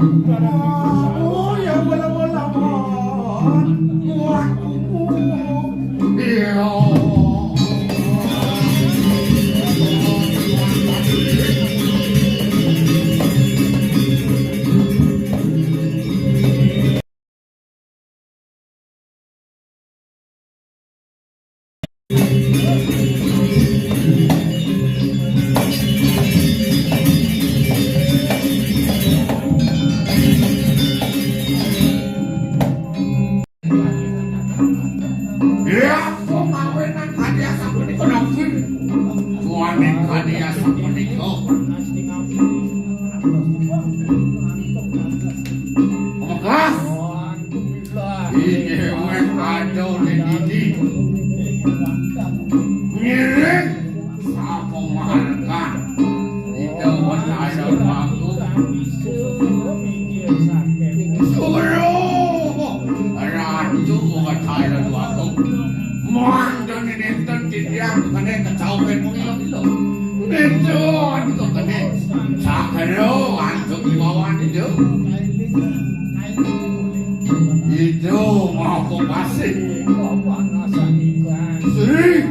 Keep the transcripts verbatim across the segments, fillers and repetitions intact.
Oh, ya, bola-bola, mon. Buat kuku. Iya. Ya, kok mawe nang hadiah sapunika nang kuwi? Tuaning hadiah sapunika. Megas. Iki wis kacau ning didi. Ngiring. Sapa marga? Ida Betara Agung. Suruh Ratu Betara Agung. Mangdane nenten titiang kene kecauken mengilok-ilok. Nenten kene sakero antuk iwawan itu. Itu mau kasih. Sri.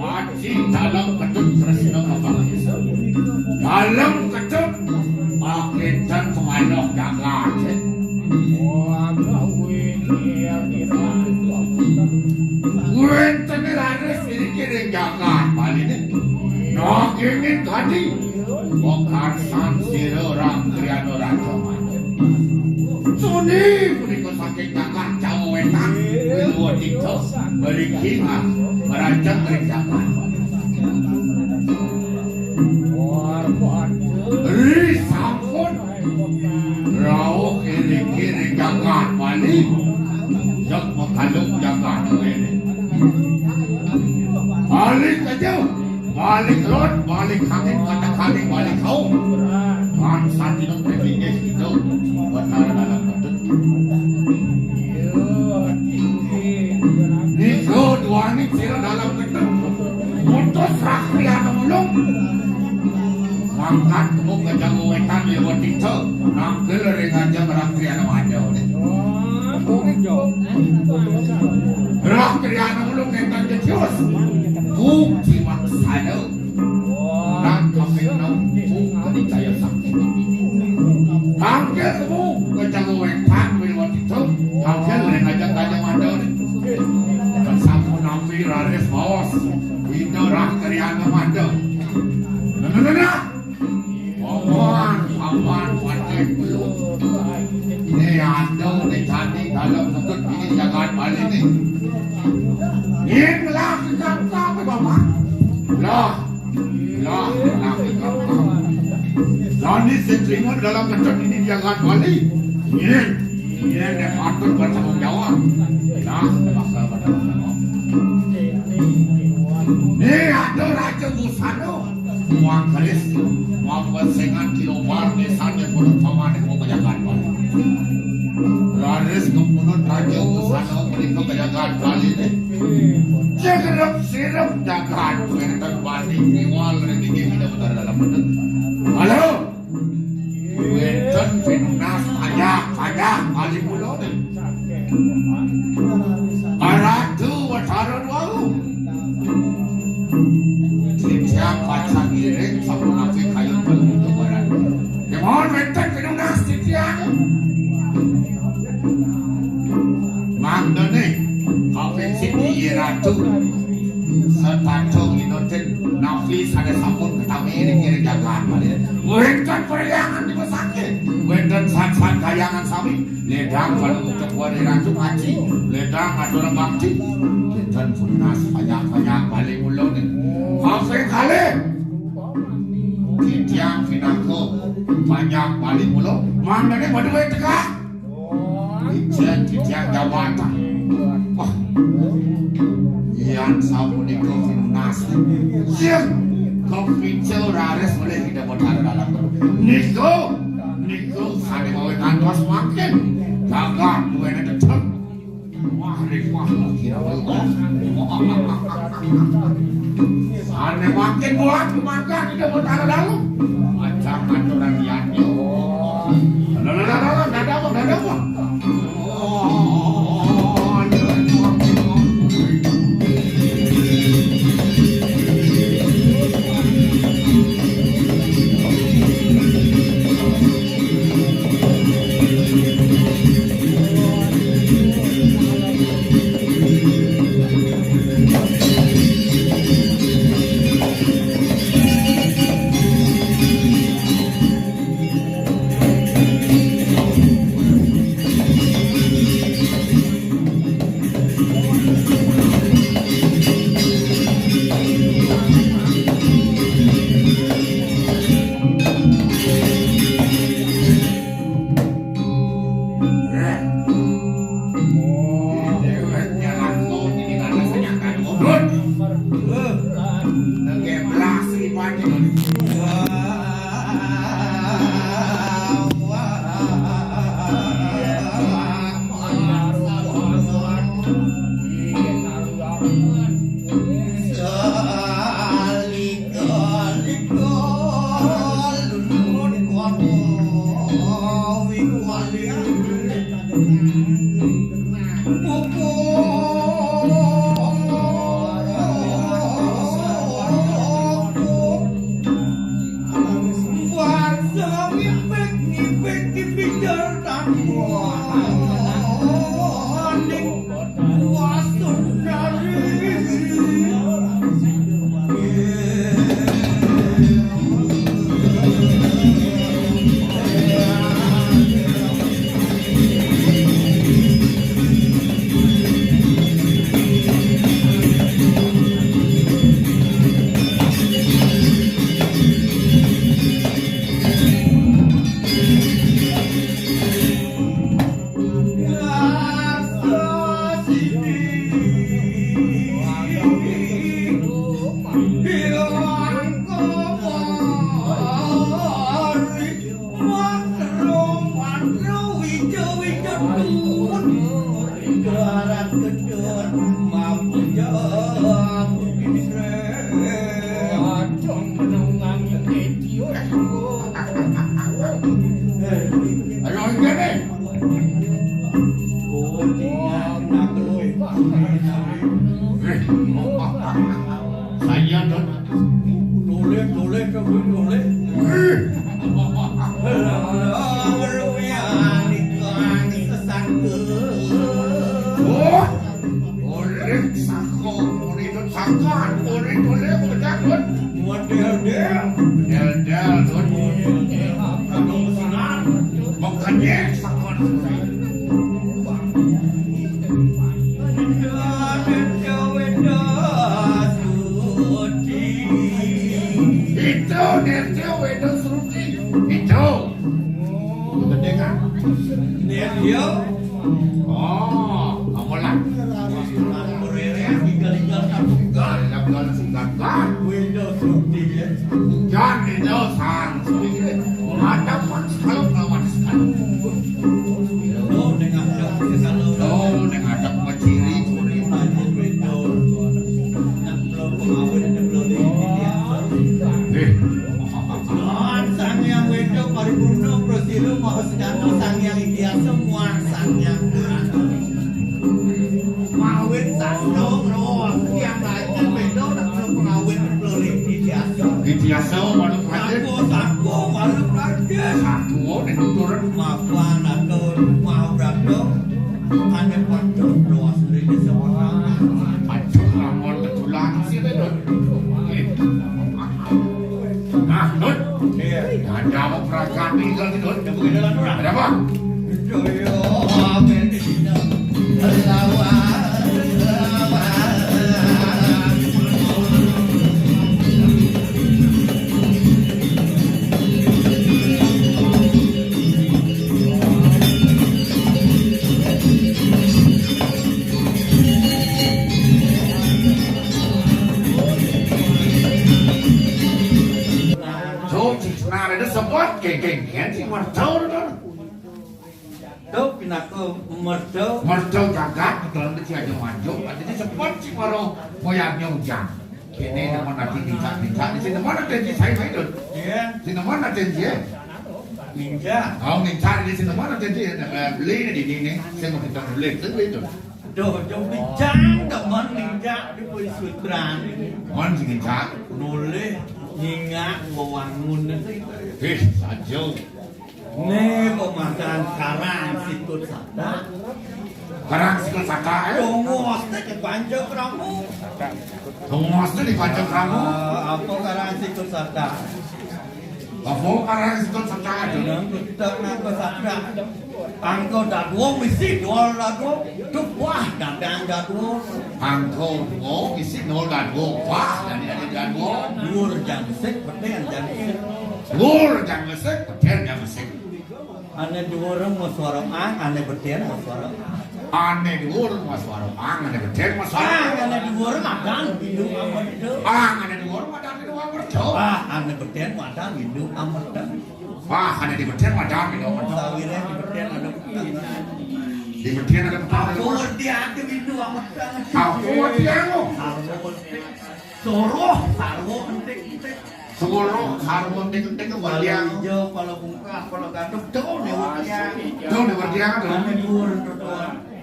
Aji Dalem Ketut Tresna Bapak. Dalem Ketut, paketan pengaloh jagat. Wenten raris iri-iri jagat Bali ini. Nanging tadi, wong karsan sira ora kriana raja. Suni punika saking Kakang Jawa Wetan, Wilwa Tingga, mriki, ah, merajang ring jagat. Ri sampun rauh iri-iri jagat Bali, sak makalung jagat Bali. Bali aja. Balik rot, balik angin, kata kali, balik kau. Kan sati nang pepinggih itu, Betara Dalem Ketut. Niku duaning sira Dalem Ketut. Mutus rakriana mulung. Mangkat kemu Gajah Wetan lewat itu. Nangkil ring Gajah rakriana ada. Rakriana mulung nenten jejos. Bukti maksana. Nang kaping enam, bukti daya sakti. Tangkil kemu, kejamu wengkang, wilwat itu. Tangkil ring ajak Gajah Mada. Sampun nampi raris baos. Ida rakriana Mada. Nah, nah, nah, nah. Paman, paman, paman, ini ada, ini candi Dalem Ketut, ini jagat Bali ini. Ini lah, kita apa, paman? Lah, lah, lah, kita apa? Lah, ini sing Dalem Ketut, ini jagat Bali. Ini, ini yang patut bertanggung jawab. Lah, bakal bertanggung jawab. Ini ada Raja Busana. Muang keris, muang pesengan kilo bar, misalnya pun pamanik mau kejagaan Bali. Raris kepunut raja usana menika kejagaan Bali deh. Jegerep sirep jagat wenten Bali riwal ring dingin tidak betul dalam betul. Halo. Wenten pinunas pajak, pajak, Bali Pulo nih. Aratu Watara Dwaru. Titiang pacang ngiring sapunapi kayun pelungguh barang. Kemawon wenten pinunas titiang. Mangdane kaping siji Ratu. Setata nginoten napi sane sampun ketami ring jagat malih. Wenten perhyangan di pesakit. Wenten san-san kayangan sami. Ledang pada ucap wari Ratu Aji. Ledang atur bakti. Wenten punas banyak-banyak bali mulo nih. Kaping kalih. Titiang pinaka banyak bali mulo. Mangdane pada wae tegak. Ijen titiang jabatan. Wah. Yan sapunika pinunas. Sing kepincil raris mulih Ida Betara Dalem. Niku, niku sane mawi kantos mangkin. Jagat duwene tetep. Wah, ring wah, kira wah. Sane mangkin buat mangkat Ida Betara Dalem. Ajak aturan yan yo. Saya, Don. Toleh, toleh, toleh, toleh. Oh, toleh saka, toleh, Don, saka, toleh, toleh, toleh, Don. Model, Del. Model, Del, Don. Model, Del. Model, Del. Makanya saka, toleh. Itu, Nerjo Wedo Sruti. Itu. Kedengar. Nerjo. Oh, kamu lah. Berere, tinggal-tinggal satu. Gagal, gagal, gagal. Wedo Sruti, ya. Jangan itu sang. Mengatakan kalau lawan sekali. Lo ning ngadep ke sana. Lo ning ngadep ngeciri, curi. Aja beda. Nak lo pengawin, nak lo di dia. Eh. Don Sang Hyang Weda Paripurna Prasila Maha Sejana Sang Hyang Idiasa Muang Sang Hyang Durana. Pengawin satu, terus yang lainnya beda, nak lo pengawin, nak lo di dia. Idiasa, Manuk Raden. Saku, saku, Manuk Raden. Saku, nek tuturun. Mapan atau mau berapa? Ane padha roas rene sewenang. Padha lamon kedulan sih, Don. Nah, Don. Iya. Ada apa perasaan ini, Don? Ada apa, Don? Ada apa? Joyo, apa ini? Tuh, cik, nah, ada sempat, geng, geng, geng, cik, martau, tuh. Tuh, pinaka merta. Merta jagat, kebetulan kecil aja manjuk. Jadi sempat, cik, baru moyangnya hujan. Kene teman nanti dincak-dincak. Di sini mana tensi saya main, tuh? Iya. Di sini mana tensi, ya? Ninja. Oh, ninja di sini mana tensi, ya? Nah, beli ini, ini, ini. Saya mau kita beli, beli, tuh. Duh, duh, bijang demen ninja di Pulau Sutran. Mon sing kencang. Nolih nyingak wewangun. Eh, saja. Né pemakan Karang Sikut Sadak. Karang Sikut Sadak, eh? Tongos té di Pancakrama. Tongos té di Pancakrama. Eh, apa Karang Sikut Sadak? Apa Karang Sikut Sadak? Nang kita nganggo sadak. Angka dadua misi dua dadua. Tupah dadang dadua. Angka dua misi nol dadua. Wah, dadang dadua. Dhuwur jang besik, petén jang besik. Dhuwur jang besik, petén jang besik. Ané dhuwur maswara ang, ané petén maswara ang. Ané dhuwur maswara ang, ané petén maswara ang. Ang ané dhuwur madan bidung amerta. Ang ané dhuwur madan bidung amerta. Wah, ané bedén madan windu ameteng. Wah, ané di bedén madan windu ameteng. Sawiréh di bedén ada peteng. Di bedén ada peteng. Apa werdiané windu ameteng? Apa werdiané? Sarwa entik. Suruh sarwa entik-entik. Suruh sarwa entik-entik. Kepala hijau, kepala bungkah, kepala gandum, tuh né werdiané. Tuh né werdiané, tuh. Ané dhuwur, tuh.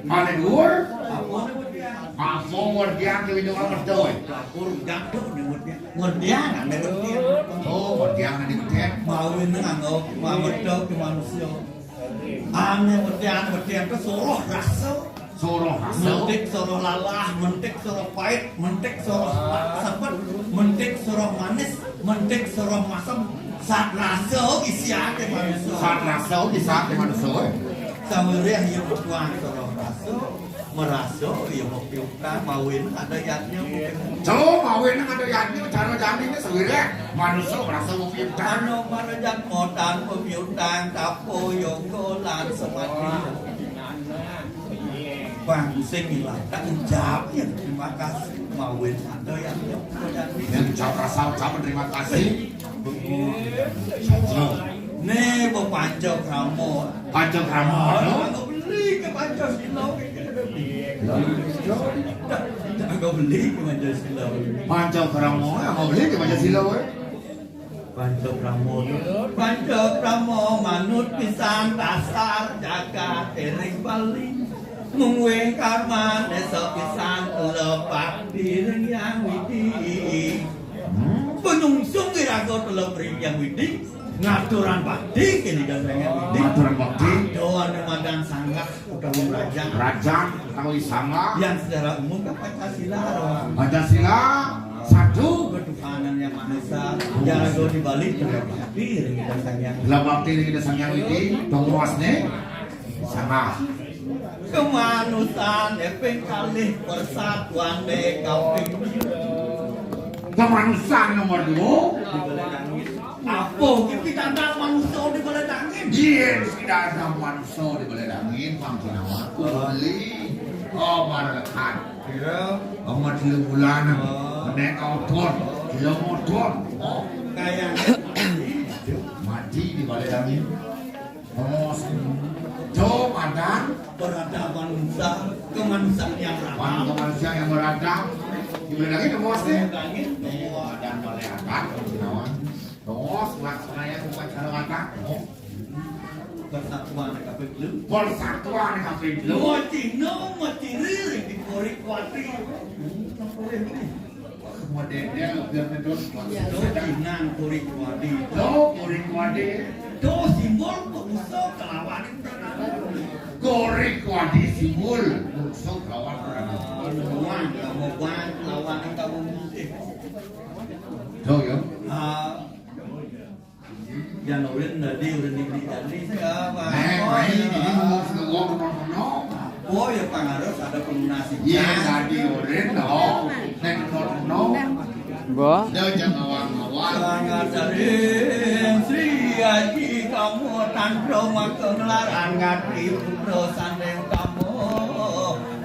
Ané dhuwur. Apa werdiané? Apa werdiané windu ameteng? Dapur gandum né werdiané. Ngerdian ané ngerdian. Oh, ngerdian ané ngerdian. Mawin nganggo mawedhog di manusia. Ané ngerdian ngerdian ke suruh rasa. Suruh rasa. Mentik suruh lalah, mentik suruh pait, mentik suruh sepet, mentik suruh manis, mentik suruh masem. Sat rasa isian di manusia. Sat rasa isian di manusia. Sawiréh ya bukan suruh rasa. Merasa ya mau piutang, mawin ada yatnya. Coba mawin ada yatnya, cara jani ini sawiréh. Manusia merasa mau piutang. Ano marajan modal mau piutang, tapo yonggo lan semati. Bang sing ilang, tak ucap ya terima kasih. Mawin ada yatnya. Yang ucap rasa ucap terima kasih. Saja. Né, bepanca krama. Panca krama, no? Aku beli ke Pancasila. Aku beli ke Pancasila. Panca krama, aku beli ke Pancasila, wé. Panca krama, no? Panca krama manut pisan dasar jagat ring Bali. Mung wingkarmané sepisan lebak diring Hyang Widi. Penungsung iraga telep ring Hyang Widi, ngaturang bakti kini Sang Hyang Widi. Ngaturang bakti. Ada ané madan sanggah utawi rajan. Rajan utawi sanggah. Yang secara umum kan Pancasila. Pancasila satu. Ketuhanan Yang Maha Esa. Iraga di Bali telep bakti ring Sang Hyang. Telep bakti ring Sang Hyang Widi, tongwasné sanggah. Kemanusan ping kalih, persatuan kaping. Kemanusan nomor dua. Apa kita ada manusia di Balai Dangin? Iya, kita ada manusia di Balai Dangin, Bang Cinawa. Beli, oh, baru dekat. Kira? Amat tiga bulan. Oh. Menek auton, tiga motor. Oh. Kayak mati di Balai Dangin. Tongos. Jo madan. Berada manusia, kemanusiaan yang ramah. Kemanusiaan yang berada. Diberi lagi tongos deh. Tongos dan melihat. Tongos, laksana yang bukan cara makan. Oh. Persatuan kaping telu. Persatuan kaping telu. Wacina, maciri, di korik kuatri. Modél biar medhot. Dokinan kuring kuadi. Do kuring kuadi. Do simbol pengusung kelawan. Kuring kuadi simbol pengusung kelawan. Nuan kamu ban lawan kamu musik. Do ya. Ah, Yan ulin dadi ulin di dadi siapa? Nek, mai, ini mau sudah ngomong, ngomong. Oh ya, pangarep ada pelunas. Iya, dadi ulin, no. Nek, no, no. Mbah. Dia jangan ngawang-ngawang. Ngajarin Sri Aji kamu tantro maka nglarang ngati putra sandeng kamu.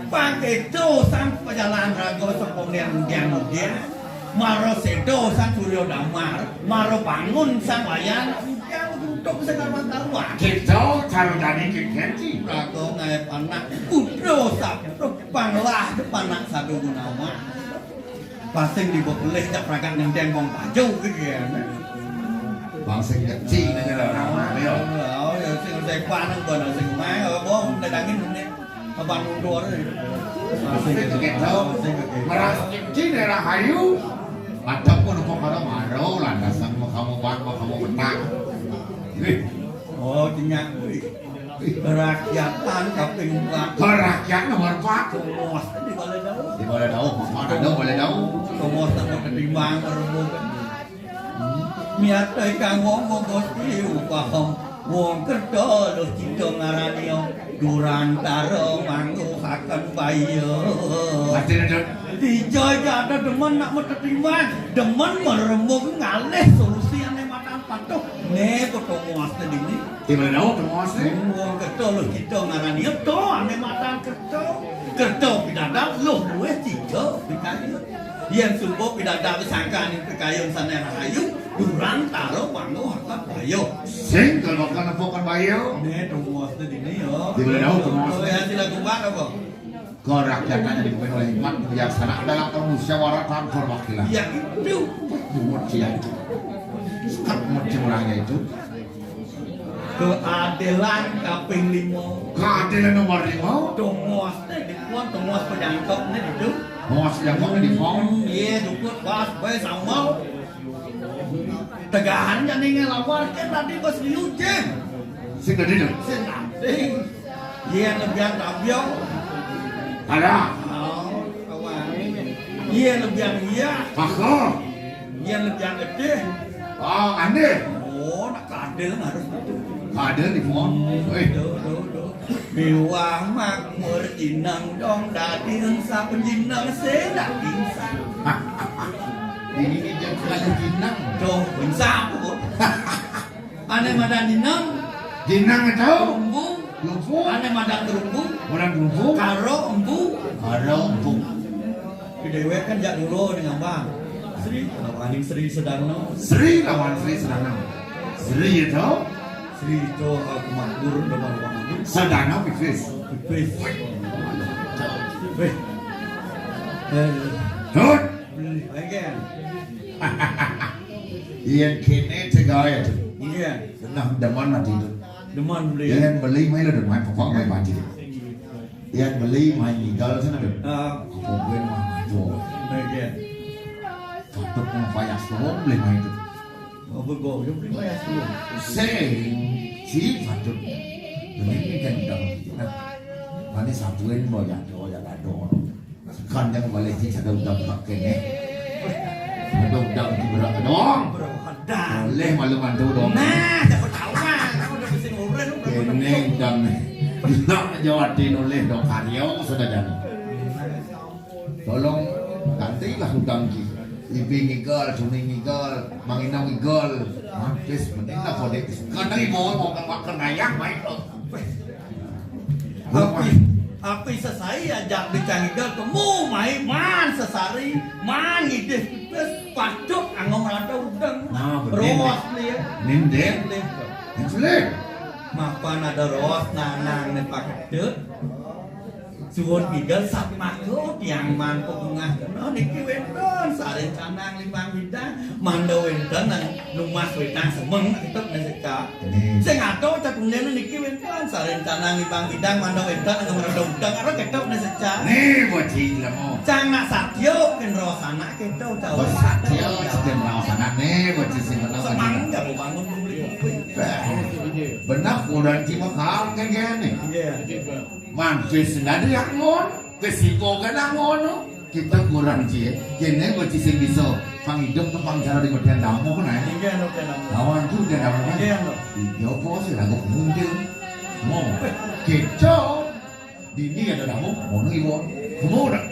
Pakai dosan pejalan raga sepondian udian-udian. Mara séda Sang Surya Damar, mara bangun Sang Wayan, udian untuk sing karuan-karuan. Kita carane kengken ci. Raga ngae panak, putra saputra, panglah panak sadu gunawan. Pasing dibekele cak pragat nenteng wong paju gitu ya. Bang sing kecil aja lah namanya. Oh, ya sing sepan nang kono sing mae, oh, dadangin meneh. Apa mundur? Merasa kecil daerah Hayu. Ada pun kok kada maro landasan mau kamu ban, mau kamu menang. Nih. Oh, tinggal kuwi. Rakyatan kaping empat. Rakyat nomor empat. Tongos di Balai Daun. Di Balai Daun, mana ada Balai Daun? Tongos tak ketimbang, Miatai kanggo Gusti upaham. Wong kerta luh cita ngarania durantara mangguhaken baya. Ati, Dut. Dija jada demen nak metetimbang, demen merembug ngalih solusi ane matan patuh. Ne, ketemu asli dini. Tiba dawuh ketemu asli. Wong kerta luh cita ngarania to ane matan kerta. Kerta pidadang luh luwih cita pikayun. Yén suba pidabdab sangkaning pikayun sané rahayu, durang tara mangga hakat baya. Sing kalebatan nepukan baya. Né tongosné dini ya. Di mana tongos? Oh, ya, sila kumbang apa? Kerakyatan yang dipimpin oleh hikmat bijaksana dalam permusyawaratan perwakilan. Ya, itu. Muat dia itu. Sekat muat dia orangnya itu. Keadilan kaping lima. Keadilan nomor lima. Tongosné dipun, tongos pajangkepné ditu. Tongos pajangkepné dipun. Hmm, iya, dukut pas baé sama. Tegahan jani ngelawarke tadi bos liu, Jeng. Sing tadi to? Sing tadi. Yén lebihan tabiau. Ada. Oh, kawan. Yén lebihan iya. Maka. Yén lebihan gedé. Ah, aneh. Oh, nak kadil harus gitu. Kadil di phone. Hmm, eh. Tuh, tuh, tuh. Miwah makmur jineng dong dadi saben jineng sing dak pingsan. Ini dia kadil jineng. Tuh, pingsan aku. Ané madan jineng. Jineng itu. Kerumbung. Kerumbung. Ané madan kerumbung. Madan kerumbung. Karo empu. Karo empu. Di déwék kan jak dulu ning ngambang. Sri lawaning Sri Sedana. Sri lawan Sri Sedana. Sri itu. Sri itu aku makmur depan wong. Sedana pipis. Pipis. Wéh. Eh. Tut. Beli. Lagi. Yén kéné tegaé to. Iya. Nah, demen ati to. Demen beli. Yén beli mai lo demen pokok mai mati. Yén beli mai ngigal sana to. Ah. Apa gue mah maju. Iya. Patut mau payah suruh beli mai to. Oh, gue gue beli payah suruh. Sing si patut. Ini kan udah. Nah, mana sabuin mau jatuh ya kado. Kan yang boleh di sada udang pakai nih. Ada udang di berak dong. Boleh malu mantu dong. Nah, siapa tahu kan? Kamu udah pusing urin, udah Ini udang nih. Nak jawatin oleh dong karyo sudah jadi. Tolong gantilah udang ki. Ibi ngigal, Suni ngigal, Mang Inong ngigal. Mantis, mending lah kode. Kan dari bawah mau makan ayam, baik loh. Api, api sesai ajak dicanggigal temu mai man sesari, man ngidih pipis, patut anggo merata udang. Nah, bener. Ros dia. Nin, Den. Nin sulit. Mapan ada ros nanang ne pakedut. Suwun ngigal satmaka tiang man pebungah kena niki wénten sarencanang limang bidang, manda wénten nang numas wétang semeng tetep ne seca. Nih. Sing ada ucap punyane niki wénten sarencanang limang bidang, manda wénten nang mereda udang ora tetep ne seca. Nih, bocil lemo. Cang nak satya ken roh sanak kita ucap. Bos satya ken roh sanak nih, bocil sing kena semeng bocil. Jago bangun beli kopi. Benar, udah cima kal kan kene. Iya. Mantis dadi angon, kesipokan angon. Kita kurang cie. Kene bocil sing bisa pang hidup tuh pang cara di bagian tamu kan ae. Iya, no kan. Lawan tuh dia tamu kan. Iya, no. Iya, bos, lagu muncul. Mau. Kita dini ada tamu, mau nih, bos. Mau dah.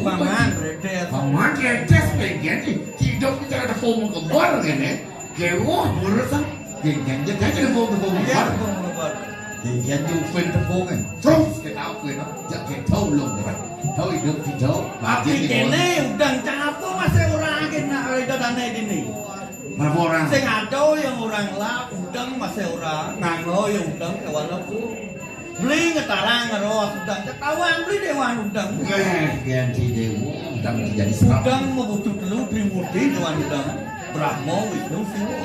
Paman, retes. Paman, retes, pengen sih. Hidup kita ada fomo kembar kan ya. Kewah, borosan. Geng-geng, geng-geng, geng-geng, geng-geng. Iya, geng-geng, geng-geng. Geng-geng, geng-geng, geng-geng. Terus kita apa ya? Jak kita ulung, ya. Tahu hidup kita. Tapi kene udang capa masih orang kena ada dana ini. Berapa orang? Sing ada yang orang lap, udang masih orang. Nganggo yang udang kawan aku. Beli ngetarang ngeros udang. Ketahuan beli dewan udang. Eh, yang di dewa udang jadi serap. Udang mebucu telu Trimurti dewan udang. Brahma, Wisnu, Siwa.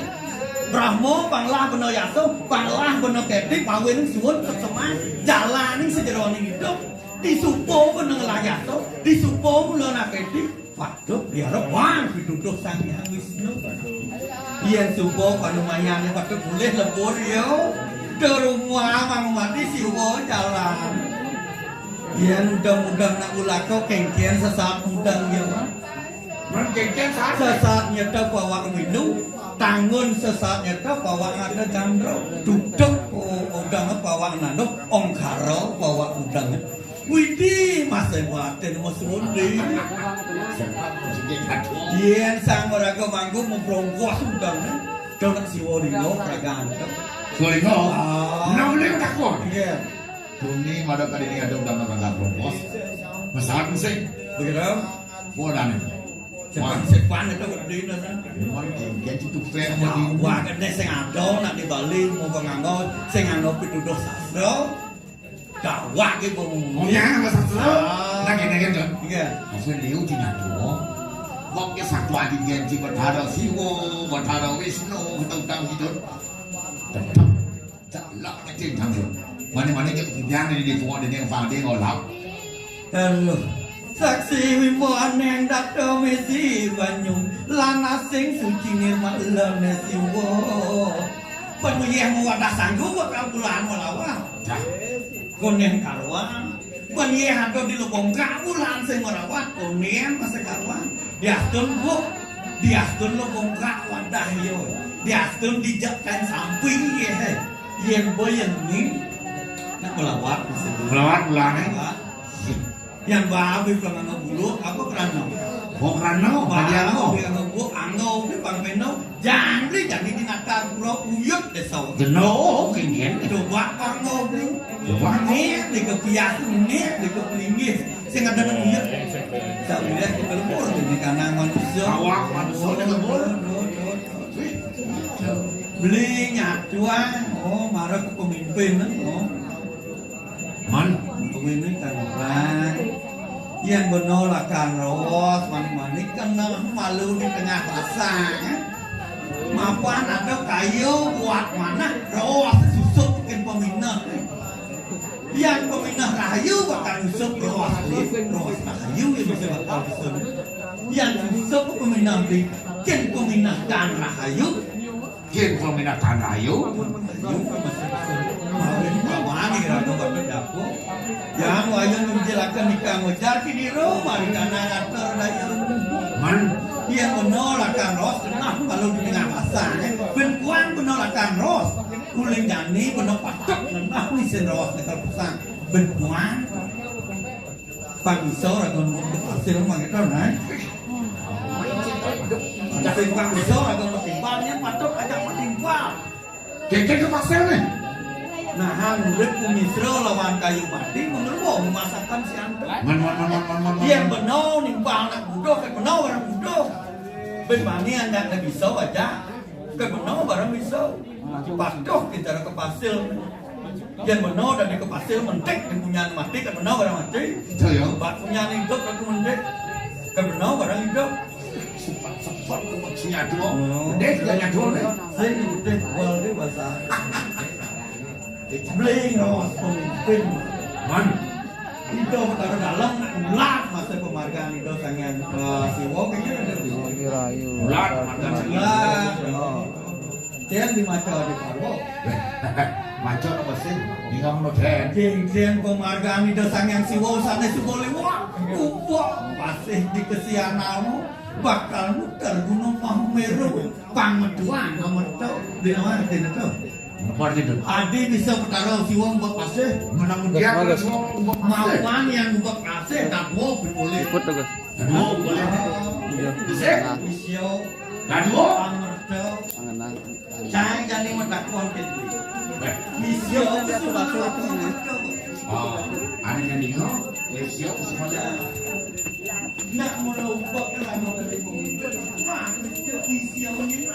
Brahma panglah bena yasa, panglah bena keti, pawin suwun keseman, jalaning sejeroning hidup, disupo bena ngelah yasa, disupo mula naketi, patut diarep wang pituduh Sang Hyang Wisnu. Yen supo panumayane patut boleh lebur ya. Derunguang mati siwa jalan. Yen udang-udang nak ulaka kengkian sesat udang ya, Bang. Sesat nyetep awak minum, tangun sesat nyetep awak ada candra, duduk, oh, udang apa awak nanduk, ongkara apa awak udang. Widi masa batin mas Wondi. Yen sang maraga manggung memprongkos udang. Dong nak siwa ringo praga antep. Siwa ringo? Ah. Nang boleh takon. Iya. Bumi mada kali ini ada udang nak prongkos. Masalah sing. Begitu. Modane. Sepan-sepan itu gedé, nah. Cuman, kayak gitu, fair. Wah, kan sing ada nak di Bali, mau nganggo, sing nganggo pituduh sastra. Gawat gitu. Oh, ya, Mas Satrio. Ah. Nah, gini, gini, Jon. Iya. Maksudnya, liu di nyatu. Wong ke satu adi genji Bathara Siwa, Bathara Wisnu, gitu, gitu. Tetep. Celak kecil, Jon. Mana-mana, cek, yang di, di tua, di, di, di, di, di, Halo. Saksi wimbo aneng dakto mesi banyu, lan asing suci nirmalane siwa. Penuh yeh wadah sanggup bakal bulan melawan. Dah. Koneng karuan. Penuh yeh ada di lubung kabulan sing merawat. Koneng masa karuan. Diastun, Bu. Diastun lubung kak wadah yo. Diastun dijak kain samping ye. Yen boyen ni. Nak melawat mesti. Melawat bulan, eh? Melawat. Yang babi pelangano bulu, apa kerano? Oh, kerano, babi anggo. Babi anggo, bu, anggo, ni pang peno. Jangli, jangli di natar pulau uyut desa. Jeno, kengken. Coba anggo, bu. Coba. Ni, di kepias, ni, di kepelinggis. Sing ada nang uyut. Sawilah kita lembur, di kanang manusia. Awak manusia ni lembur. Beli nyatuan, oh, marah ke pemimpin, oh. Man, kuwi kan orang. Yang benar lah kan ros, manik-manik kan malu di tengah pasar, ya. Mapan ada kayu buat mana, ros susup ke peminat. Yang peminat rahayu bakal susup ros, ros rahayu yang bisa bakal susup. Yang susup peminat di, ken peminat dan rahayu. Yen peminatan rayu. Yang wayang menjelakan nikah ngejar di rumah di tanah atur daya. Man. Yang menolakan ros, kenapa kalau di tengah pasar, eh? Ben kuang menolakan ros. Uling jani, benar patok, kenapa ni sen ros, nekal pasang. Ben kuang. Pang iso raga nunggu hasil mangkene, nah. Sing pang iso raga matimpal, yen patut ajak matimpal. Keke ke pasir nih. Nah, murid kumisra lawan kayu mati, menurut masakan si Anto. Man, man, man, man, man, man, man. Yen beno nimpal nak butuh, ke beno barang butuh. Ben mani anak nak bisa aja, ke beno barang bisa. Patuh kita ke pasir. Yen beno dadi kepasil mentik, dipunyan mati, kan beno barang mati. Betul, ya. Bak punyan idup aku mentik, kan beno barang idup. Sepat-sepat aku maksudnya dua. Oh. Dek, jangan dua, dek. Sing putih tebal deh bahasa. Bling, rawas pemimpin. Man. Ida Betara Dalem nak ulat masa penghargaan Ida Sang Hyang, eh, Siwa, kayaknya ada di sini. Rayu. Ulat, mata ulat. Oh. Cen di maca di Parwa. Maca apa sih? Bingung lo, Cen. Cen, cen penghargaan Ida Sang Hyang Siwa sane suba liwat. Upah pasih di kesiananmu bakal muter Gunung Mahameru. Pang metuan, pang metu. Di mana, di mana? Apa itu? Adi bisa Betara Siwa mbok pasih. Menang dia Bagus. Siwa mbok pasih. Mapan yang mbok pasih, tak mau boleh. Ikut, Bagus. Tak mau boleh. Iya. Bisa? Nah. Isio. Kadua. Pang metu. Pangenang. Cai jani matakuan kene. Eh. Isio. Itu bagus. Oh, aneh kan ini, no? Isio semuanya. Nak mula ubak ke lama dari pemimpin. Wah, isio ini.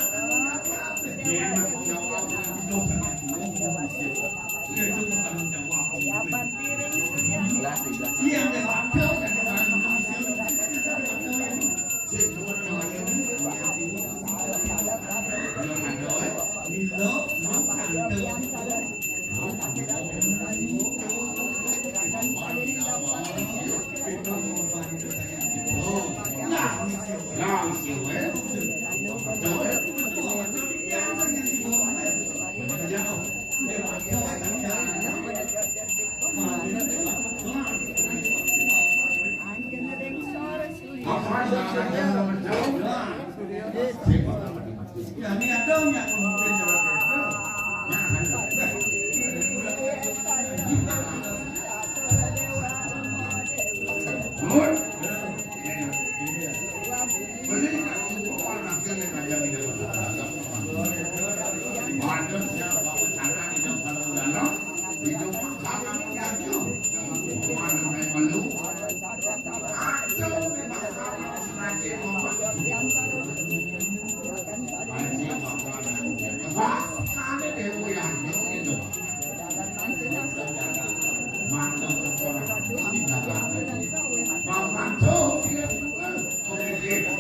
Pas kali dewe yang itu. Mantap sekolah. Ini dagangan. Mau masuk, dia suka. Oke, dia.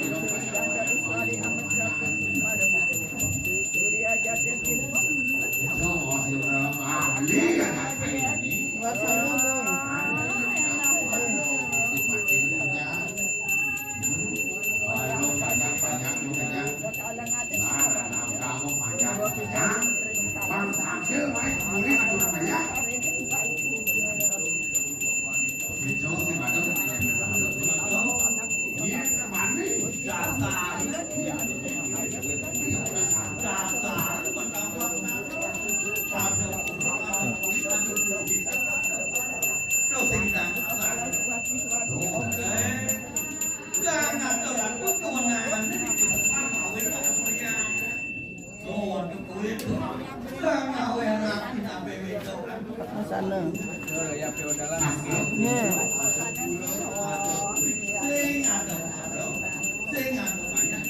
Itu masih berapa ahli yang ada ini. Semakin muda. Kalau banyak-banyak lu kenyang. Nah, nah, nah, kamu banyak lu kenyang. Bang Sambil main kulit aku namanya. Itu si Badut kenyang Badut. Iya, mandi. Dasar. Dasar. Kau sing dasar. Oke. Jangan terlalu kewenangan ini disebar kawin pada pria. Oh, itu kulit. Jangan werak kita bebek. Sana. Ya. Sing ada, sing ada banyak.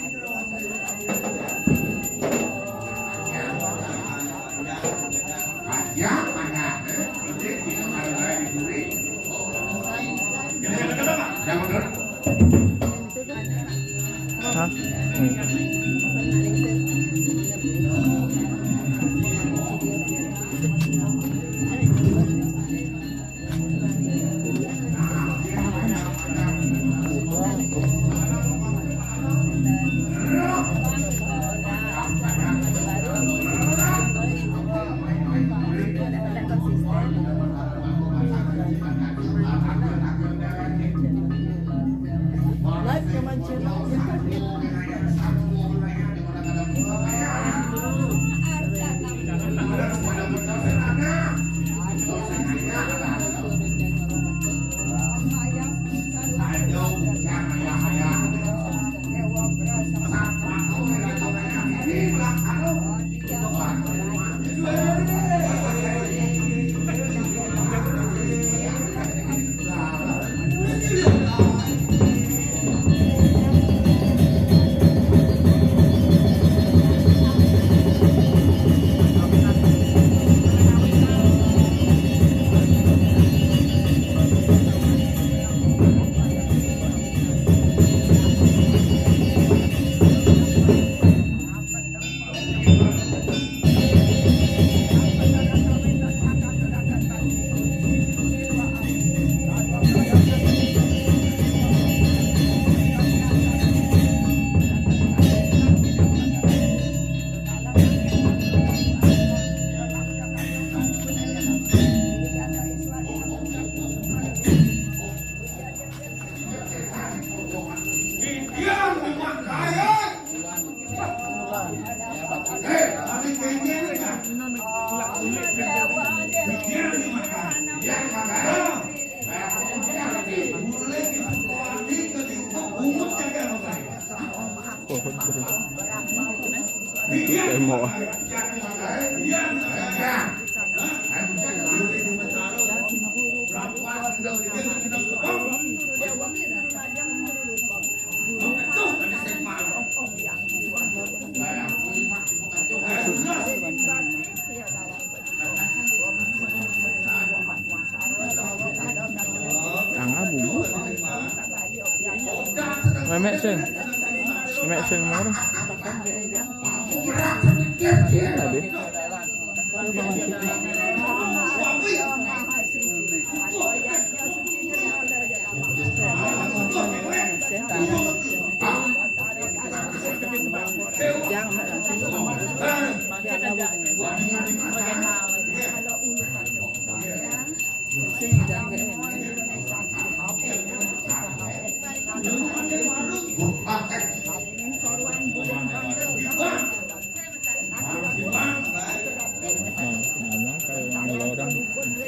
Hah? Hmm. Tembok. Kang Abu. Memek sing. Memek sing murah. Ada. Nah, ngomong kayak ngelorong,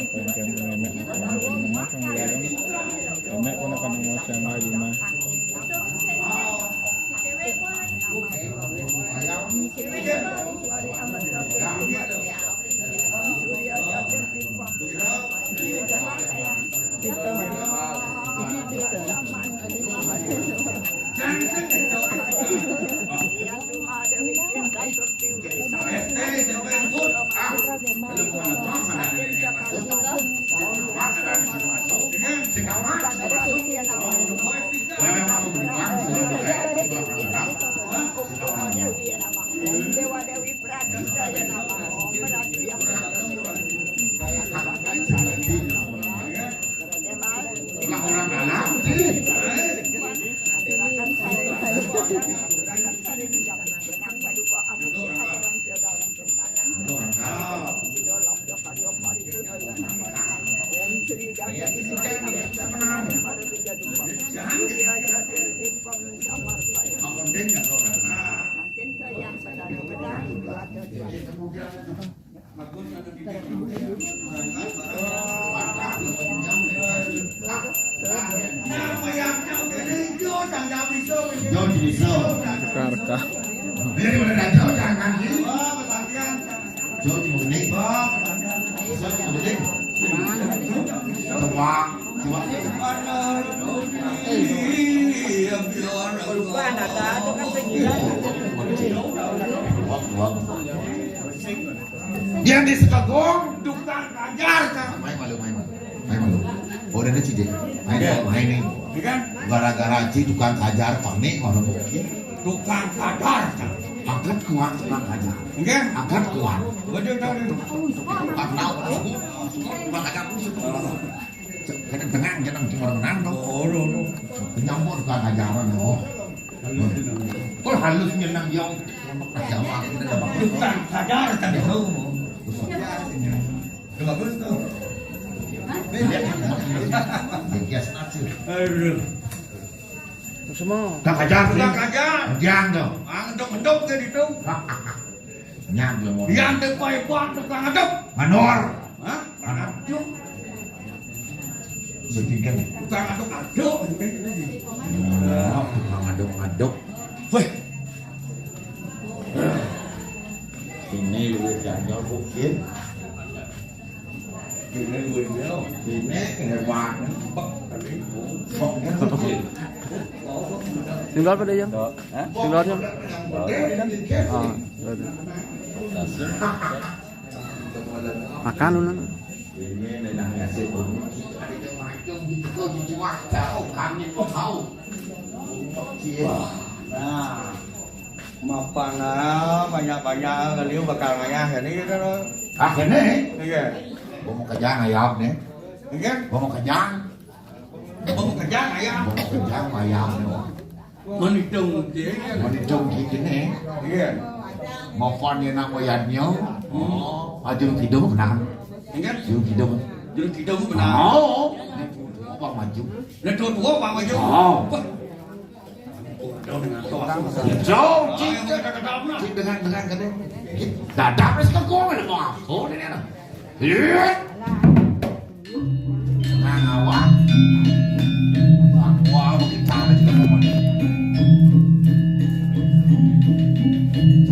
kayak ngemek, ngomong kayak ngelorong. Emek pun akan ngomong yang lagi mah. Dewa Dewi Pradijaya nama. Lah, orang dalam sih. Jauh di Liso. Jakarta. Biar di mana dah jauh, jangan di. Jauh di Mulik. Jauh di Mulik. Coba, coba. Yang di Sekegong, tukang kajar, Kang. Main malu, main malu. Main malu. Oh, udah ada Cide. Main, iya, main nih. Iya kan? Gara-gara Ci tukang kajar, panik orang mungkin. Tukang kajar, Kang. Angkat kuat tukang kajar. Iya. Angkat kuat. Betul, betul. Tukang kajar, tukang kajar. Kadang tengah, kadang cuma orang nantong. Oh, oh, oh. Nyambut tukang kajaran, oh. Kok halus nyenang dia. Tukang kajar, tapi tahu. Itu bagus tuh. Biasa aja. Aduh. Semua. Tukang kajar, Kang. Tukang kajar. Jangan dong. Angdok-angdok ke itu. Nyam dia mau. Yang depan-depan tukang aduk. Manor. Hah? Tukang aduk. Sedih kan? Tukang aduk-aduk. Oh, tukang aduk-aduk. Weh. Ini lu jangan mungkin. Ini gue bilang, ini hebat. Bek, tadi. Bek, bek. Tinggal pada jam? Hah? Tinggal jam? Ah, berarti. Makan dulu. Ini nang ngasih bunyi. Ada yang macam gitu, kau jadi wah, tahu, kami pun tahu. Wah, nah. Mapan, ah, banyak-banyak kali bakal ngayah ini gitu loh. Ah, ini? Iya. Gua mau kejang ayam nih. Iya? Gua mau kejang. Gua mau kejang ayam. Gua mau kejang ayam nih. Menitung dia, iya. Menitung gini nih. Iya. Mapan yang nama Yadnya. Oh. Maju tidur, nah. Iya. Tidur, tidur. Tidur, tidur, benar. Oh. Apa maju? Lah, tua-tua, Pak Maju. Oh. Wah. Jauh, cik, cik, dengan, dengan, dengan. Dadak, wis kekuatan, mau apa, ini, anak? Iya. Nah, ngawak. Wah, wah, kita ada juga, mau.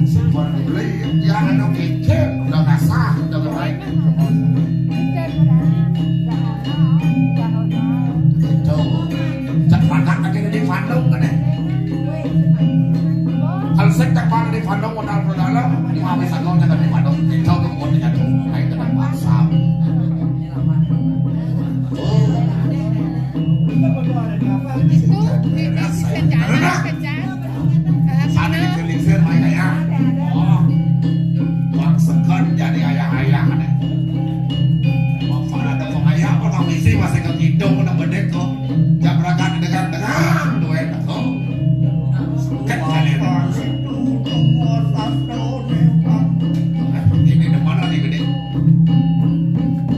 Simpel beli, ya, ada pikir, udah basah, udah baik. Tuh. Cek makan lagi di Bandung kan, eh? Kalau saya cek makan di Bandung, modal modal, di mana bisa kau cek di Bandung? Tahu tuh, mau tinggal tuh, naik dengan WhatsApp. Oh. Itu, itu, itu, itu, itu, itu, Sani itu lingsir, mai kaya. Oh. Tuang segan jadi ayah-ayah, nih. Mau pada ada pengayah, apa tak misi, masih ke kidung, udah bedek, kok. Jabrakan dengan-dengan, duit, kok. Kan kalian. Ini di mana, nih, gede?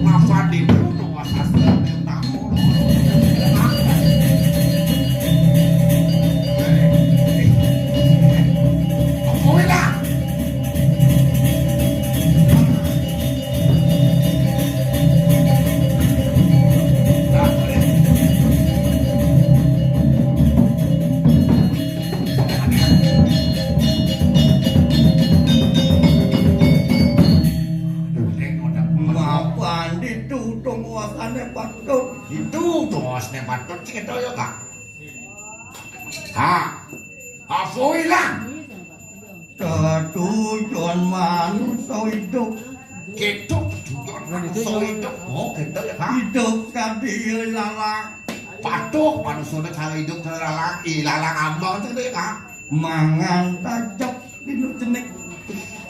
Ngapa di dulu, tuh, wasas, tuh? Mapan ditu, tuh, wasane patut. Itu tuh, wasane patut, sing ketok ya, Kak. Ha. Apa ilang? Tetujon manusa idup. Hidup juga manusia hidup. Oh, gitu ya, Kak. Hidup kadi lalang. Patuh manusia cara hidup cara lalang, i lalang ambang itu ya, Kak. Mangan tajam di nu cenik.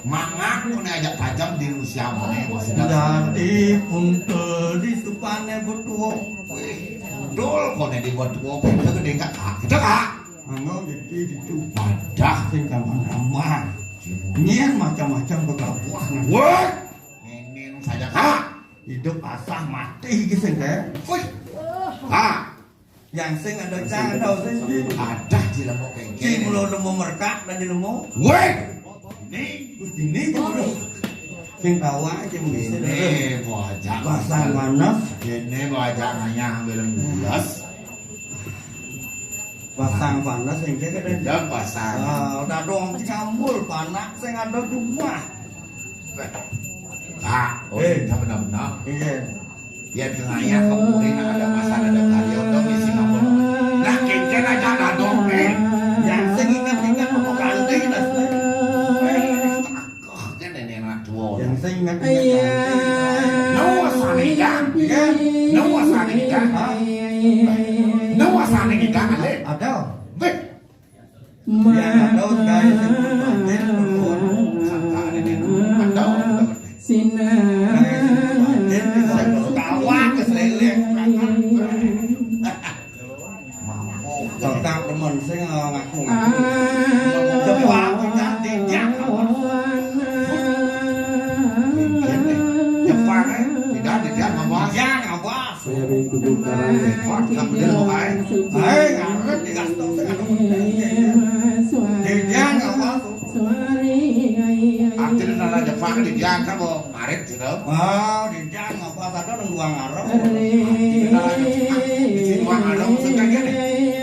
Mangan kone aja tajam di usia mone, maksudnya. Jadi puntel di supane betuo. Wih, dol kone di betuo, kita gede enggak, Kak? Kita, Kak. Anggo jadi ditu. Padah. Sing gampang-gampang. Nyen macam-macam begabuh. Wah. Nyen saja, Kak. Hidup asah mati iki sing kae. Wih. Kak. Yang sing ada cang ada sing di. Ada di lemok kengkeng. Sing mulo lemo merkak dan di lemo. Wih. Ini, ini mulo. Sing tawa aja mesti. Ini bocah. Pasang panas. Ini bocah nanya ambil gelas. Pasang panas sing kayak ada. Ya, pasang. Ah, udah dong campur panas sing ada cuma. Kak, oh, eh, iya benar-benar. Iya. Ya, di ngayah kemuri nang ada masalah ada karya, udah misi kamu. Nah, kengkeng aja lah dong, eh. Yang sing ingat-ingat mau ganti, nah. Eh, takut kan ini anak tua. Yang sing ingat-ingat. Iya. Nawa sani kan? Iya. Nawa sani kan? Hah? Nawa sani kan, Ale? Ada. Beh. Yang ada, guys, yang batin, ada. Sina. Guys, yang batin, bisa tawa ke selelek. Tetap demen sing ngaku-ngaku. Jepang, tidak, tidak. Jepang, eh, tidak, tidak, ngawas. Tidak, ngawas. Saya rindu bukaran. Wah, kamu dia mau kain. Hei, ngaret, tidak, tidak. Tidak, ngawas. Akhirnya nana Jepang, tidak, kamu. Arit gitu. Oh, di jang apa satu nang ruang arep. Di ruang arep maksudnya gini.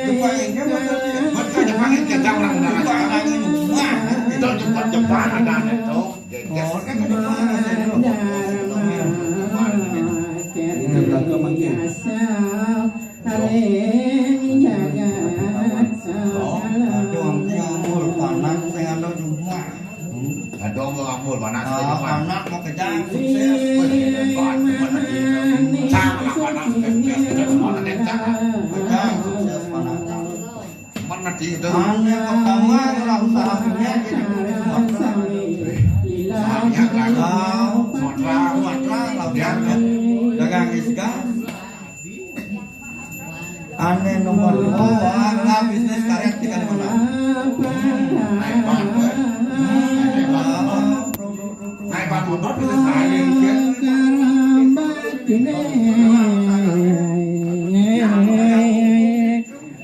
Jepang ini maksudnya. Buat kan Jepang ini kita orang Jepang lagi rumah. Itu Jepang Jepang ada itu. Oh, kan ada mana sih? Ini berlaku mungkin. Ring jagat. Oh, aduh, ampun, panas, saya ada rumah. Aduh, mau ampun, panas, ah, panas, mau kejang, sukses. Wih, hebat, hebat, hebat. Cang lah, panas, sukses, sukses, mana, Cang? Kejang, sukses, panas, Cang. Mana di itu? Ane pertama, orang usaha punya, jadi punya Sumatera. Sumatera, Sumatera, Sumatera, dagang isga. Ane nomor dua, bisnis karet di Kalimantan. Naik bangku, naik bangku, naik bangku motor bisa saya, ya.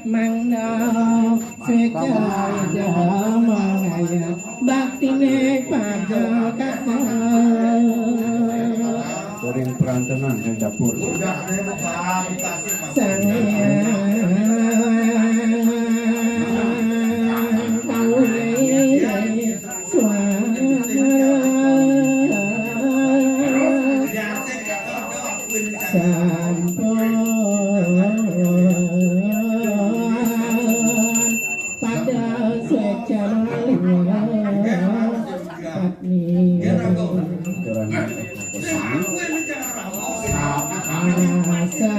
Mangda secara damai baktine pada kakak. Sering perantenan yang dapur. Sang Hyang Kaule Swara. Sampun pada secara luar patni. Asa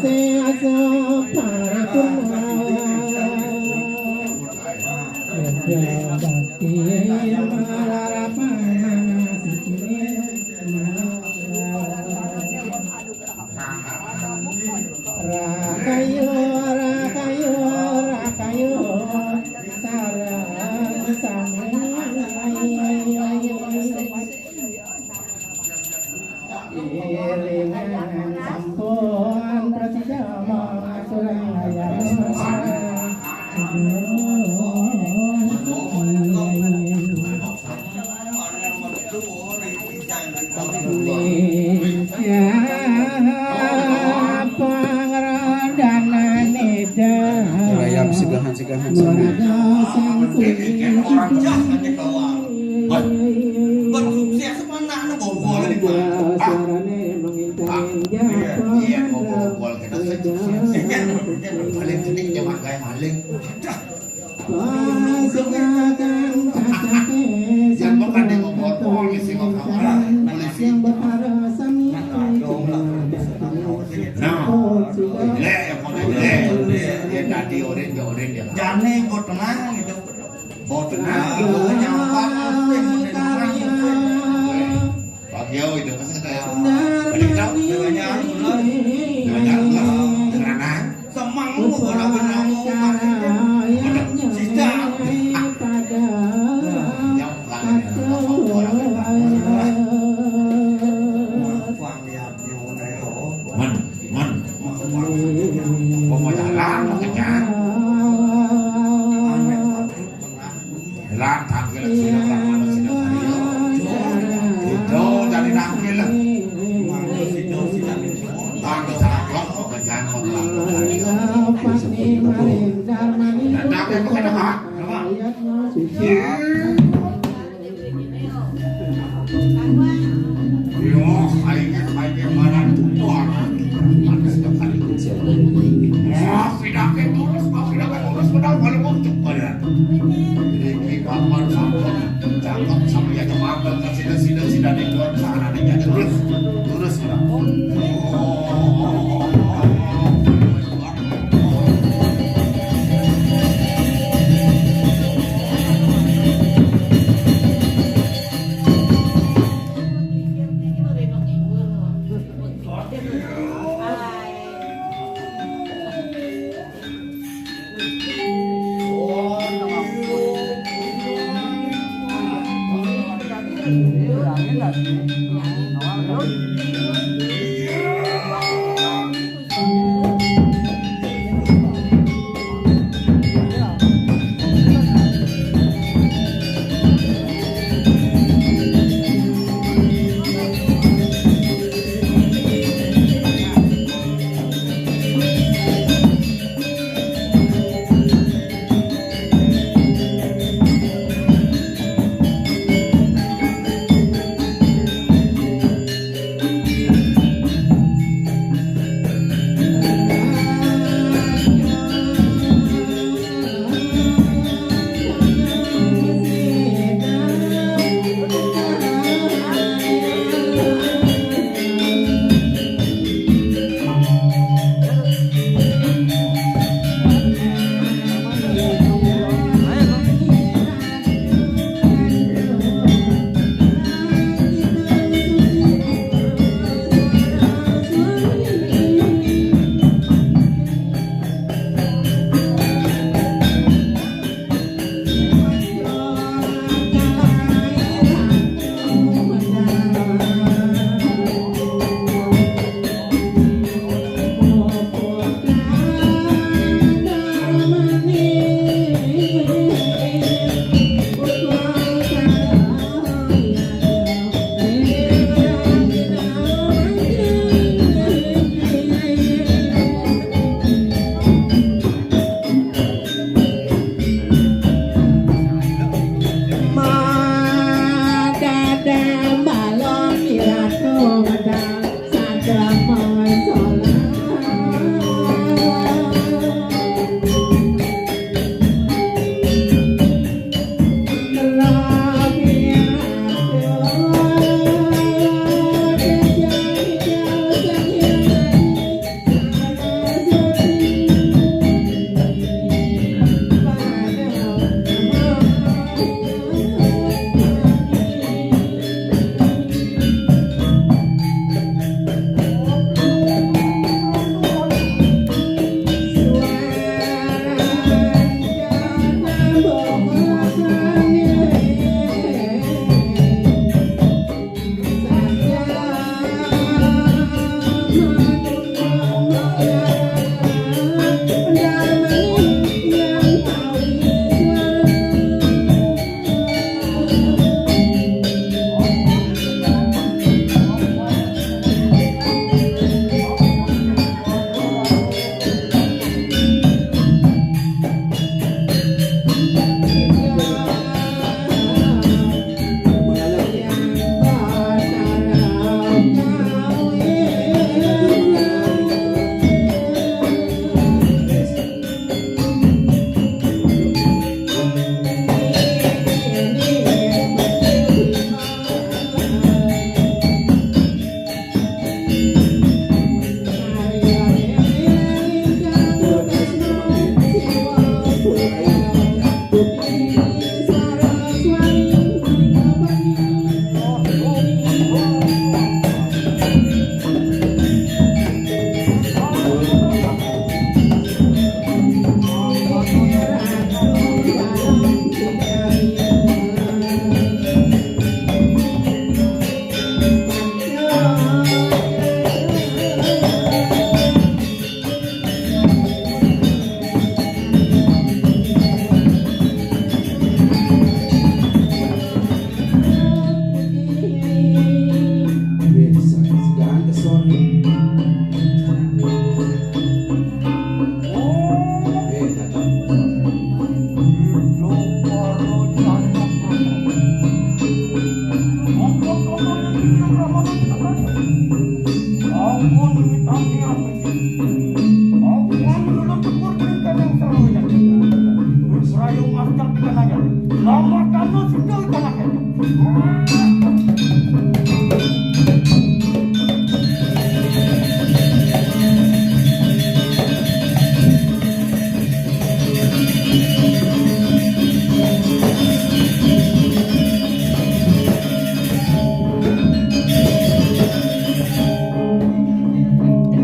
seasa paripurna. Kerja bakti malarapan manasiki. Rakayo, rakayo, rakayo, sareng sami. Iringan sampun prasida mangaturang ayana. Rayap sigahan-sigahan sami. Iya, iya, mau bobol kita sih. Paling cening dia makai maling. Yang makan dia mau bobol, isi mau Jane boten tenang gitu. Boten tenang, gitu. Nyampak musim, musim, musim. Pak Yau itu kan saya. Ada tahu? Dewa Nyaru, Lur. Dewa Nyaru, Lur. Dengan anak. Semang lu, orang bernama Umar. Bener, sida. Nyampak. Orang bernama Umar. Man, man. Apa mau jalan, mau kejar? Jalan, tangkil, sida, tangkil, sida, sida. Itu, jadi tangkil. Tangkil, salah blok, mau kejar, mau kejar. Datang, ya, mau kejar, Pak. Apa? Ya. Yo, aing, aing, mana tuh? Ada sekali. Wah, pindah ke terus, wah, pindah ke terus, benar, kalau mau cek pada. Jadi, kita mah sampun cakep, sampai ya, cuma ada sida, sida, sida di luar sana, di terus, terus, udah.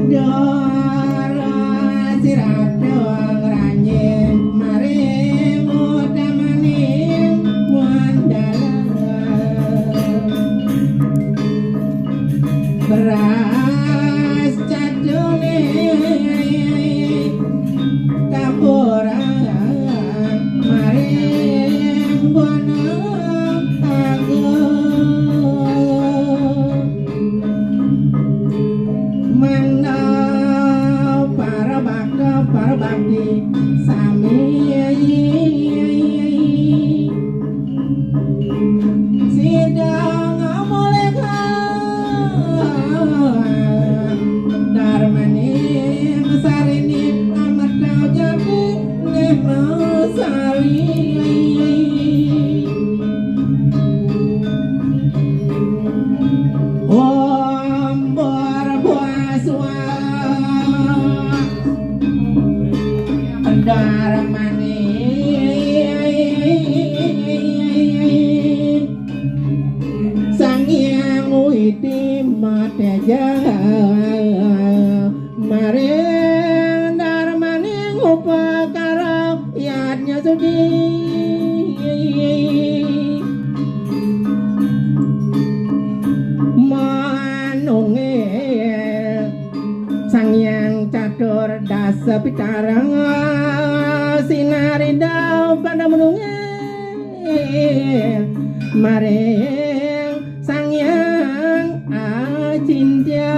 Ndara sira dong ranying maring utamaning mandalan. Beras cadune kapuran maring Gunung Agung. Mangda para bakta, para bakti sami sida ngamolihang darmaning sarining amarta jati nirmasari. Om Bhurabhuvah swaha. Darmaning Sang Hyang Widhi Teja, maring darmaning upakara yadnya suci. Manungil Sang Hyang Catur Dasa Pitara, sinarida pada manungil maring Sang Hyang Acintya.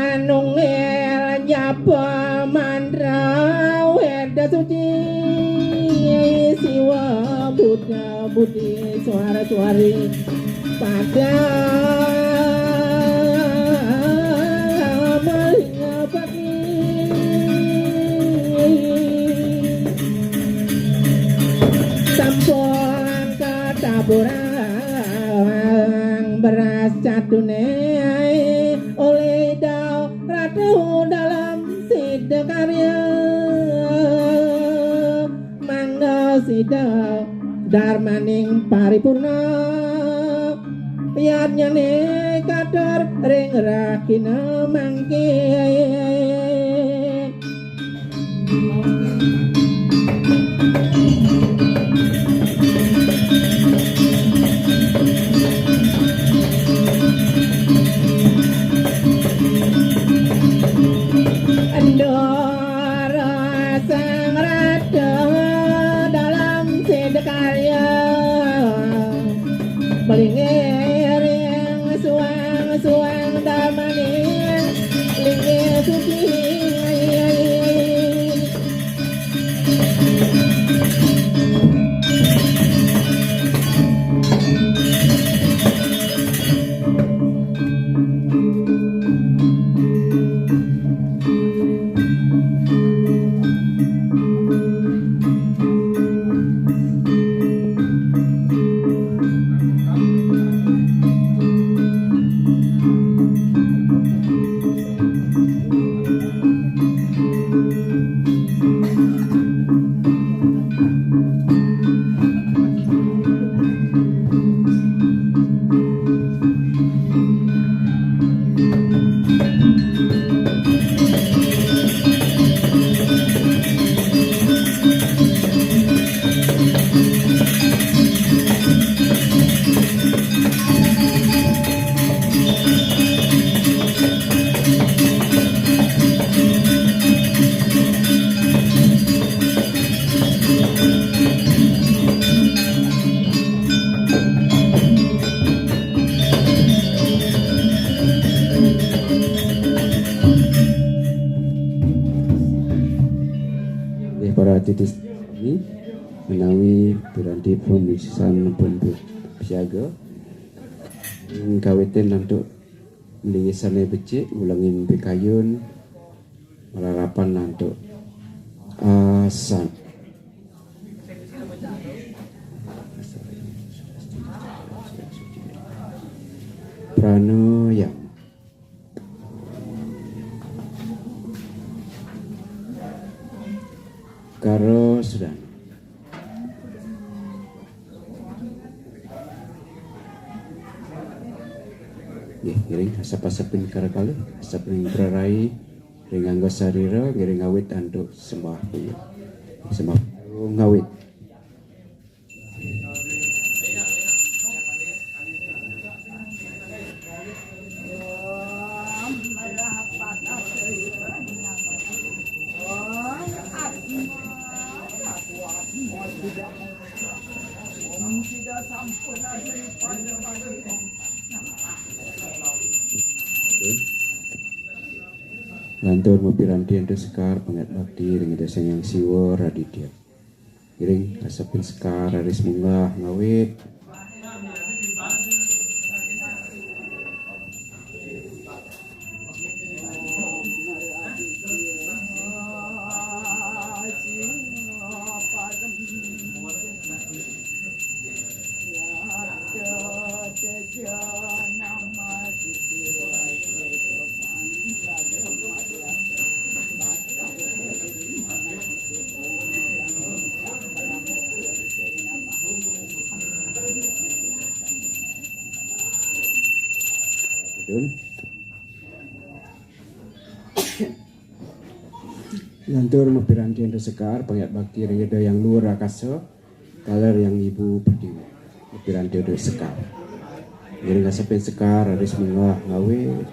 Manungil japa mantra weda suci, Siwa Buddha Budi Swara Swari pada malinga pati. Sampun kataburang beras cadune oleh Ida Ratu Dalam Sidakarya. Mangda sida darmaning paripurna, yadnyane katur ring rahina mangkin. Endor Sang Ratu Dalam Sidakarya, malingiring suang-suang damaning linggih suci. Kami menawi piranti pemisisan pun siaga. Kawitin antuk melingis sane becik, ulengin pikayun, malarapan antuk asan. Pranayam. Karo sudan. Nggih, ngiring asap-asapin karo kalih, asap ring prarai, ring angga sarira, ngiring ngawit antuk sembah puya. Sembah ngawit. Lantur mapiranti antuk sekar pangat bakti ring Ida Sang Hyang Siwa Raditya. Ngiring asapin sekar raris munggah ngawit. Lantur mapiranti antuk sekar, pangat bakti ring Ida Hyang Luhur Rakasa, taler Hyang Ibu Pertiwi. Mapiranti antuk sekar. Ngiring asapin sekar, raris munggah ngawit.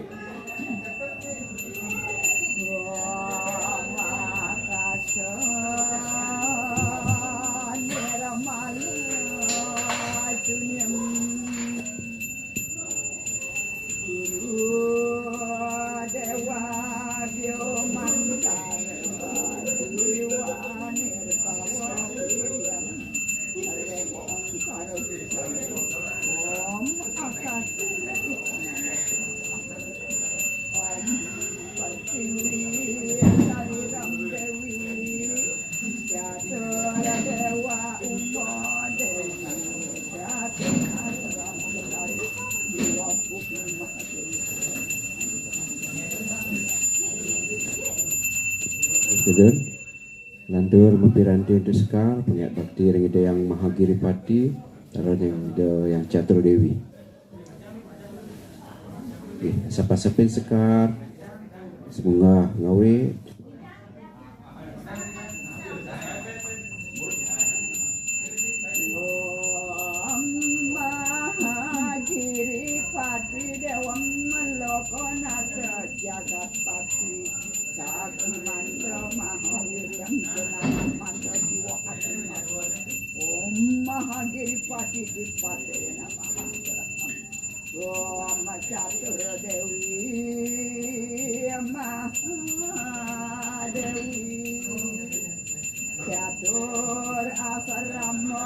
Sedun. Lantur mapiranti antuk sekar, pangat bakti ring Ida Hyang Mahagiripati, taler ring Ida Hyang Catur Dewi. Nggih, asap-asapin sekar, munggah ngawit. Om Mahagiripati Dewam Lokanata Jagatpati. Sakti mantra mahawiryam jenama mantra jiwa ati mantra. Om Mahagiripati Dipataya Namaha. Om Catur Dewi Mahadewi. Catur Asrama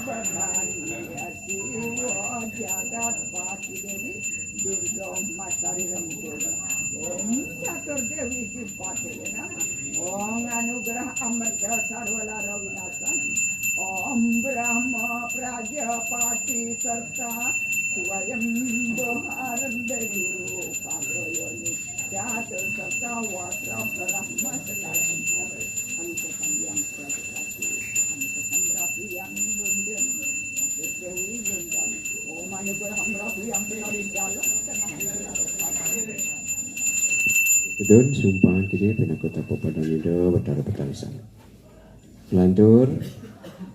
Bebani Siwa Jagatpati Dewi. Durga Masari Rempun. Om Catur Dewi Dipataya Namaha. Om Anugerah Amerta Sarwalara Winasana. Om Brahma Prajapati serta Swayambhuh Arem Dewi Rupa Yoni. Catur serta Watra Brahma Sekar Anugerah Yang Prajapati. Anugerah Yang Lundun. Catur Dewi Lundun. Sedun sumpahan kini pinaka tapa padan Ida Batara Batara Sang. Lantur,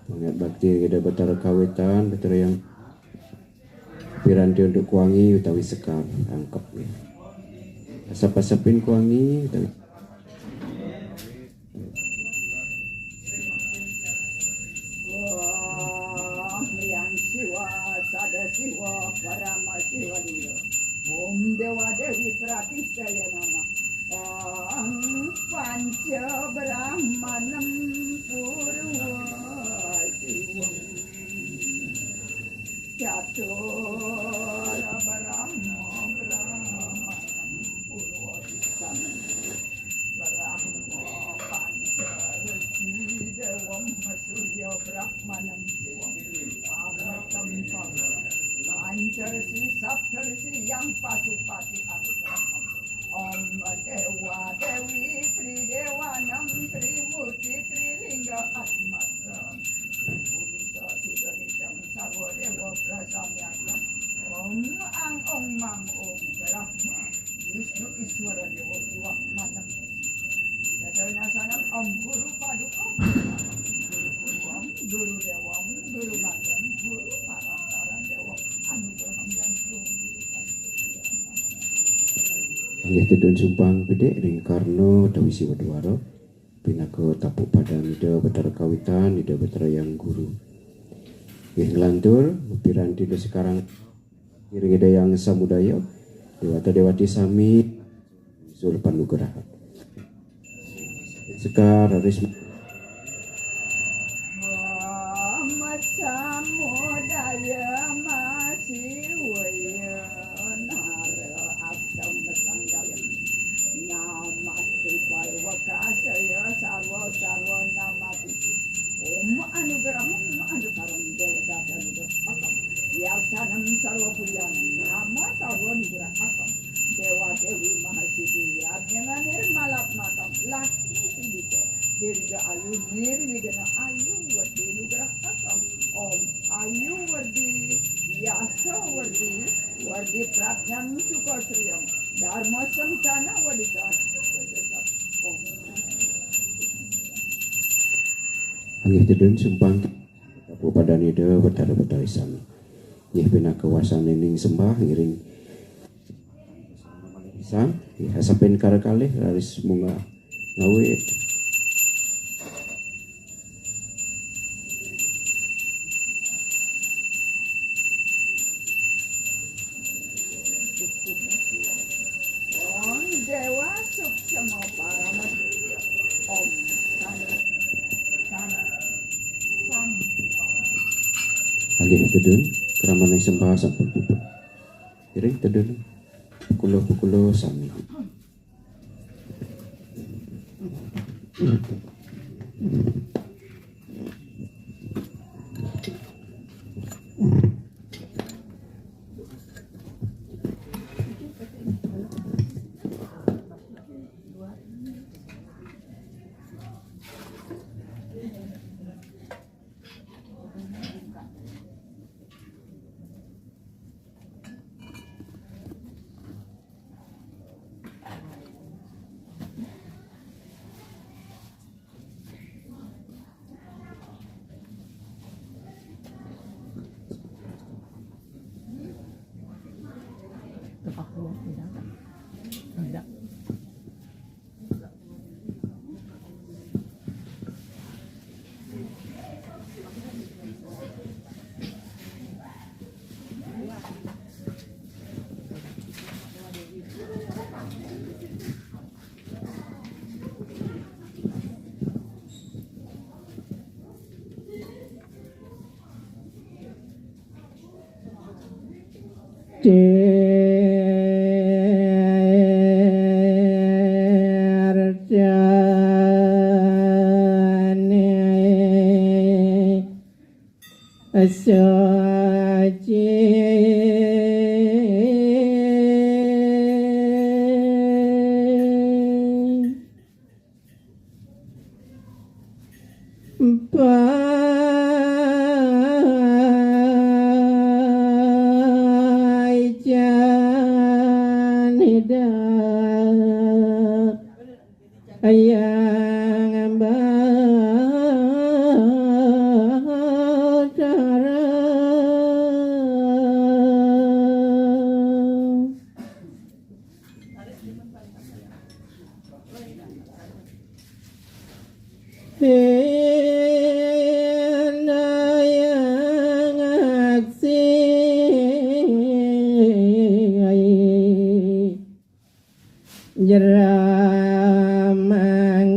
pangat bakti Ida Batara Kawitan, Batara Hyang piranti antuk kuangi utawi sekar angkep. Asap-asapin kuangi utawi Om Hyang Siwa Sada Siwa Parama Siwa Liya. Om Dewa Dewi Pratistaya Namaha. Ong panca brahmanam purva sivam. Catur brahma brahmanam purva sivam. Brahma panca resi devam surya brahmanam sivam. Amatam panca resi saptarsi yang pasupati anugraham. Om Deva Devi Tridevanam Trimurti Trilingga Atmakam Tripurusa Sudanidam Sarva Deva Prasamyakam. Om Ang Ong Mang Om Brahma Wisnu Iswara Dewa Iwak Manam. Dasarnya sanam Om Guru Paduka Guru Guru Om Guru Dewa Om Guru Maryam Guru Parantara Dewa Anugraham yang Guru Guru Paduka. Inggih tedun sumpang bedik ring karna utawi siwa dwara pinaka tapuk padan Ida Betara Kawitan, Ida Betara Yang Guru. Inggih nglantur, piranti da sekarang iring Ida Yang Samudaya, Dewata Dewati sami, sul panugrahan. Sekar raris Brahma samudaya masiwaya nara akam sanggayam. Namaste parivakasaya sarva sarva namati. Om anugraham anukaram devata anugrahakam. Yarsanam sarva pujanam nama sarva anugrahakam. Dewa dewi mahasiddhi yadnyana nirmalatmakam. Lakshmi sindhika. Dirga ayu nirvighna ayu vardhi nugrahakam. Om ayu vardhi yasa vardhi vardhi pradnyan sukha sriyam dharma sancana vadika. Om. Inggih tedun sumpang tapuk padan Ida Betara Betara sami. Inggih pinaka wasananing sembah ngiring sang, nggih, asampun kara kalih raris munggah ngawit. Om Dewa Suksma Parama Om Santi Santi Santi Om. Inggih tedun, kramaning sembah sampun puput. Iring tedun, pukula-pukula sami.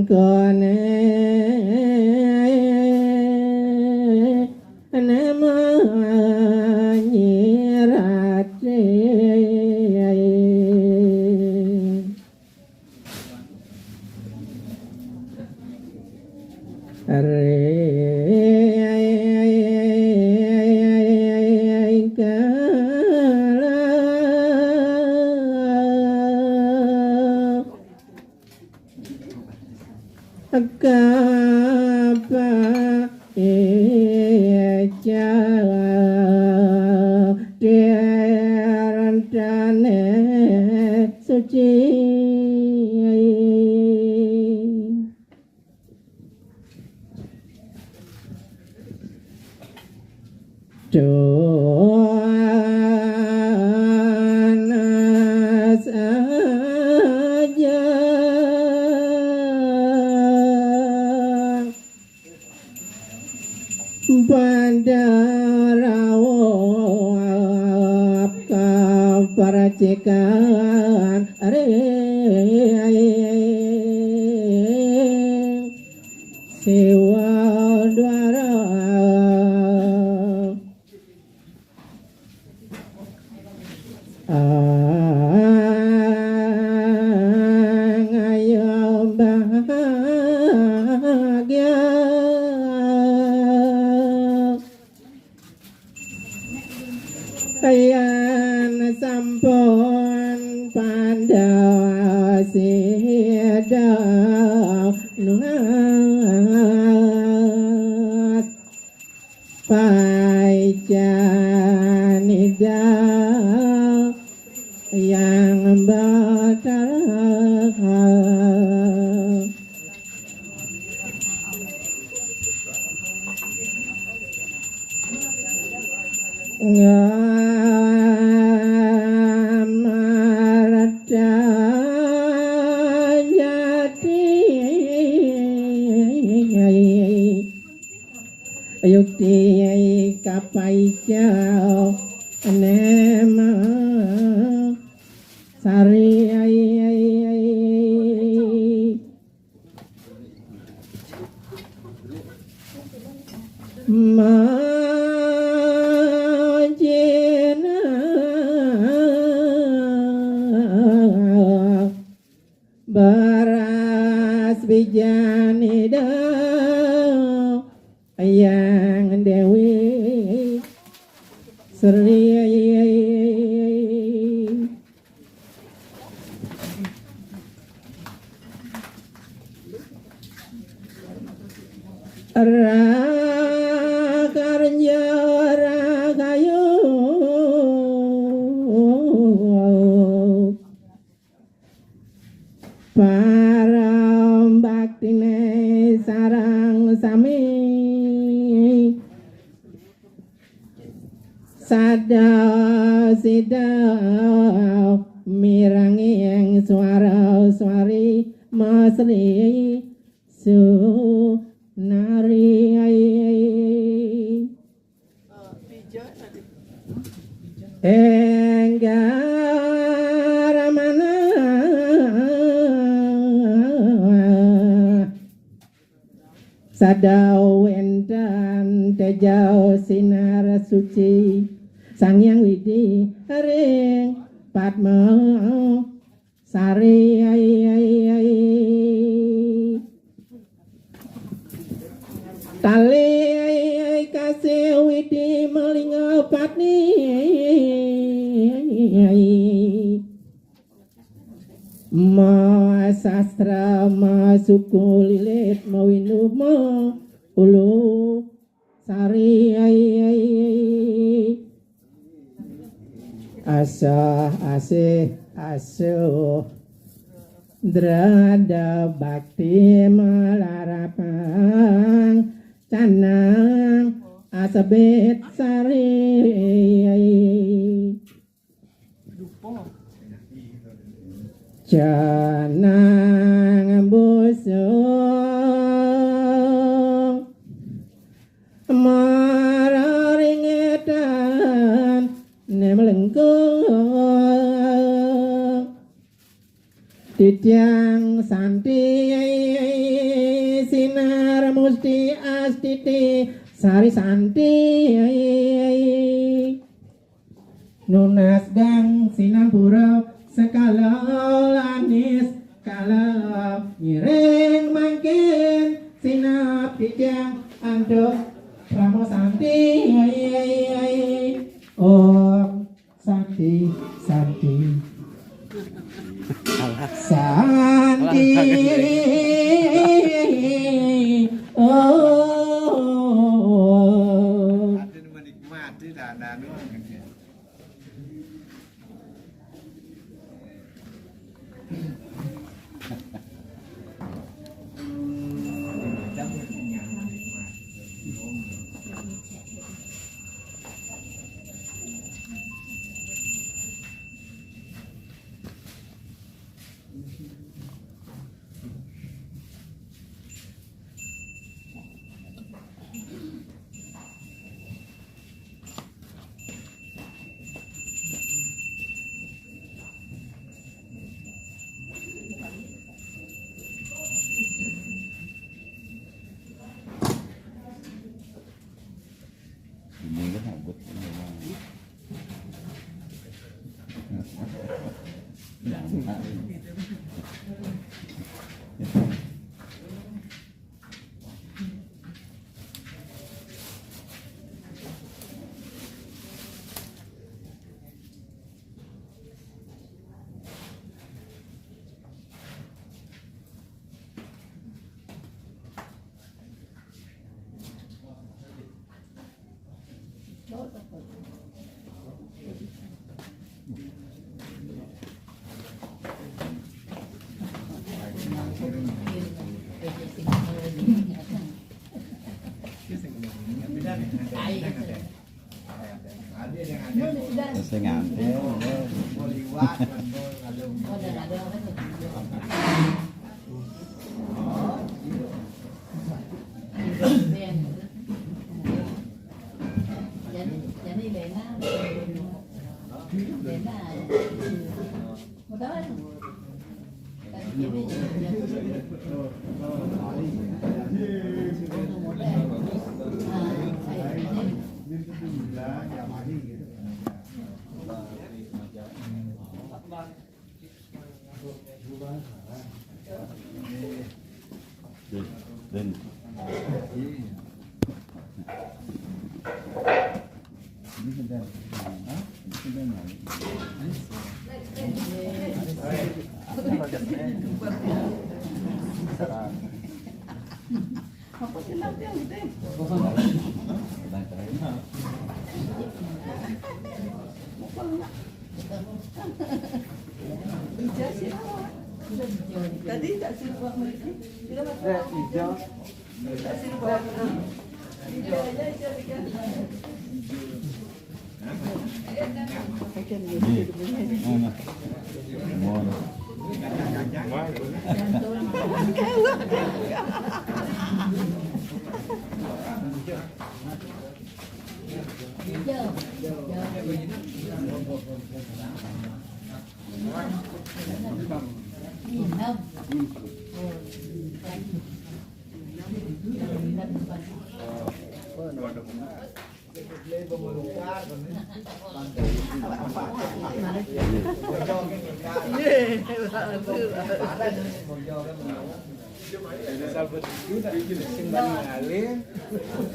Kone nama nyirate. Kapa ica dirantane suci. Tunas aja pada rawuh kapercikan ring siwa dwara. Angaya bahagia. Yan sampun pandha sida nunas paican Ida Hyang Batara. Ngamarta jati yukti kapaica nema sari. Majena beras bijan Ida Hyang Dewi Sri. Rakarja rahayu param baktine sareng sami. Sada sida mirengang swara swari masri sunari. Enggaramana sada wenten teja sinar suci Sang Hyang Widi ring Padma Sari. Tali kasih Widi Malinga Patni ma sastra ma suku lilit ma windu ma ulu sari. Asah asih asuh drada bakti malarapang canang asebit sari. Canang busung mararingetan ne melengkung. Titiang Santi, Sinar Musti Astiti, Sari Santi, Nunas Gang Sinampura, Sekala Lanis Kala, ngiring mangkin sinap titiang antuk Parama Santi. Om Santi, Santi. Santi. Oh. Hati menikmati dan anu. Ini kan abot ini memang. Sing nganti. Tadi tak sibuk mereka. Tidak, hijau.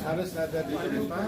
Harus ada di depan.